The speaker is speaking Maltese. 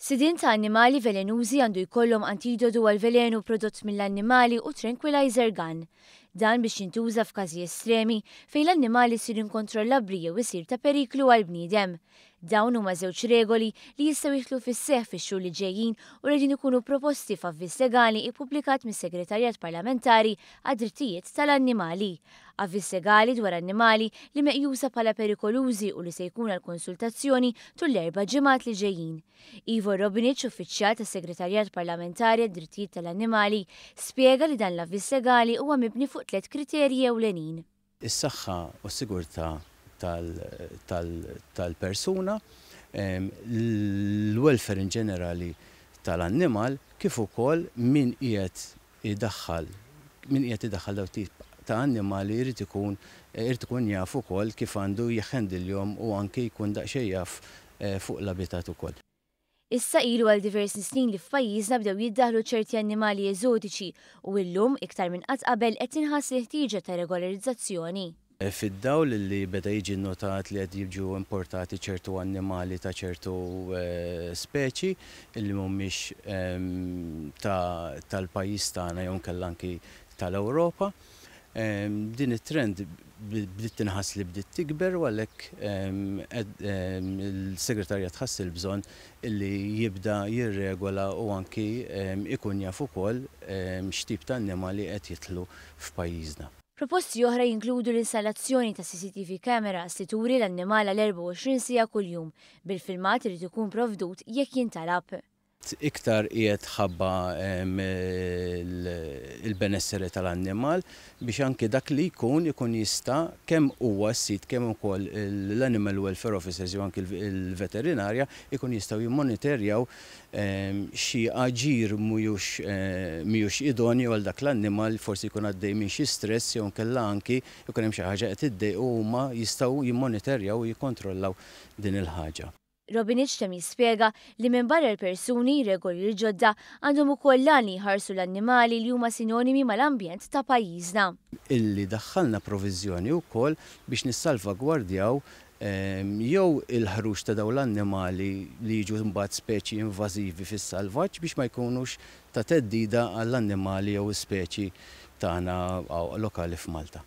Sidien ta' annimali velenużi għandu jkollhom antidotu għall-velenu prodott mill-annimali u tranquilizer gun. Dan biex jintuża f'każi estremi fejn l-annimal isir inkontrollabbli jew isir ta' periklu għall-bniedem. Dawn huma żewġ regoli li jistgħu jidħlu fis-seħħ fix-xhur li ġejjin u li qegħdin ikunu proposti f'avviż legali ippubblikat mis-Segretarjat Parlamentari għad-Drittijiet tal-Annimali. Avviż legali dwar annimali li meqjusa bħala perikolużi u li se jkun għal konsultazzjoni tul l-erba' ġimgħat li ġejjin. Ivo Robinic, uffiċjal tas-Segretarjat Parlamentari għad-Drittijiet tal-Annimali, spjega li dan l-avviż legali huwa mibni fuq tliet kriterji ewlenin. Is-saħħa u s-sigurtà tal-persuna, l-welfare in ġenerali tal-annimal kif ukoll min qiegħed idaħħal dawn tip ta' annimali jrid ikun jaf ukoll kif għandu jihhendiljhom u anke jkun daqsxejn jaf fuq l-abitat ukoll. Issa ilu għal diversi snin li f'pajjiżna bdew jiddaħlu ċerti annimali eżotiċi u illum iktar minn qatt qabel qed tinħass il-ħtieġa ta' regolarizzazzjoni. Fid-dawl li beda jiġi notat li qed jiġu importati ċertu annimali ta' ċertu speċi illi mhumiex tal-pajjiż tagħna jew inkella anki tal-Ewropa. Din it-trend bdiet tinħass li bdiet tikber u għalhekk il-segretarjat ħass il-bżonn illi jibda jirregola u anki ikun jaf ukoll x'tip ta' annimali qed jidħlu f'pajjiżna. Proposti oħra jinkludu l-installazzjoni ta' CCTV cameras li turi l-annimal għal 24 siegħa kuljum, bil-filmat irid ikun provdut jekk jintalab. Iktar qiegħed ħabba il-benessere tal-annimal biex anki dak li jkun ikun jista' kemm huwa s-sid kemm ukoll l-animal welfare officers jew anki l-veterinarja ikun jistgħu jimmoniterjaw xi aġir mhux idonju għal dak l-annimal, forsi jkun għaddej minn xi stress jew inkella anki jkun hemm xi ħaġa qed iddejqu, huma jistgħu jimmoniterjaw u jikkontrollaw din il-ħaġa. Robinic temm jispjega li minn barra l-persuni, regoli l-ġodda għandhom ukoll l-għan li jħarsu l-annimali li huma sinonimi mal-ambjent ta' pajjiżna. Illi daħħalna proviżjoni wkoll biex nissalvagwardjaw jew il-ħruġ ta' dawn l-annimali li jiġu mbagħad speċi invażivi fis-salvaġġ biex ma jkunux ta' theddida għall-annimali jew speċi tagħna lokali f'Malta.